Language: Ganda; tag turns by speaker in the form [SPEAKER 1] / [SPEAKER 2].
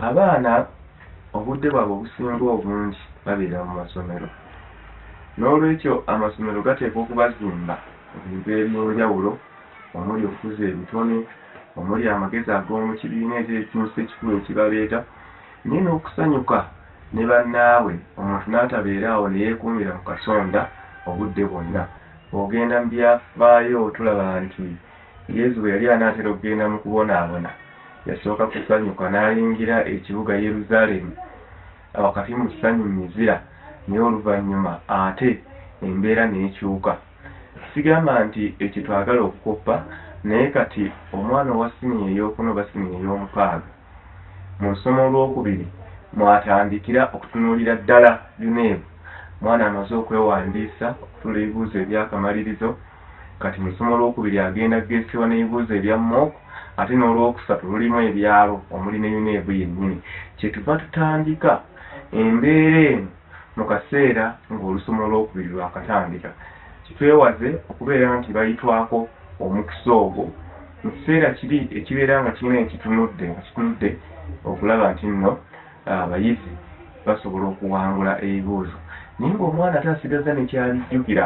[SPEAKER 1] Abaana obudde bwabwe obusinga obungi babeera mu masomero. Noolwekyo amasomero gateekwa okubazimba mu bintu eby'enjawulo omuli okukuza ebitone, omuli amagezi ag'omu kibiina ekintu ekikulu ekibaleeta naye n'okusanyuka ne bannaabwe omuntu n'atabeera awo ne yeekuumira mu kasonda obudde bwonna. Bw'ogenda mu byafaayo tulaba nti Yesu bwe yali anaatera okugenda mu kubonaabona, yasooka kusanyuka n'ayingira ekibuga Yerusaalemi wakati mu ssanyu mu mizira naye oluvannyuma ate embeera n'ekyuka. Sigamba nti ekyo twagala okukoppa naye kati omwana owa siniya eyookuna oba siniya eyoomukaaga mu lusoma olwokubiri mw'atandikira okutunuulira ddala UNEB. Mwana amaze okwewandiisa okutuula ebibuuzo eby'akamalirizo kati mu lusoma olwokubiri agenda kugezesebwa n'ebibuuzo ebya mock ate n'olwokusatu lulimu ebyalo omuli ne UNEB yennyini. Kye tuva tutandika embeera eno mu kaseera ng'olusoma olwokubiri lwakatandika kitwewaze okubeera nti bayitwako omukisa ogwo mu kiseera kiri ekibeera nga kirina ekitunudde nga kitunudde okulaba nti nno abayizi basobola okuwangula ebibuuzo naye ng'omwana ate asigazza nekyabijjukira.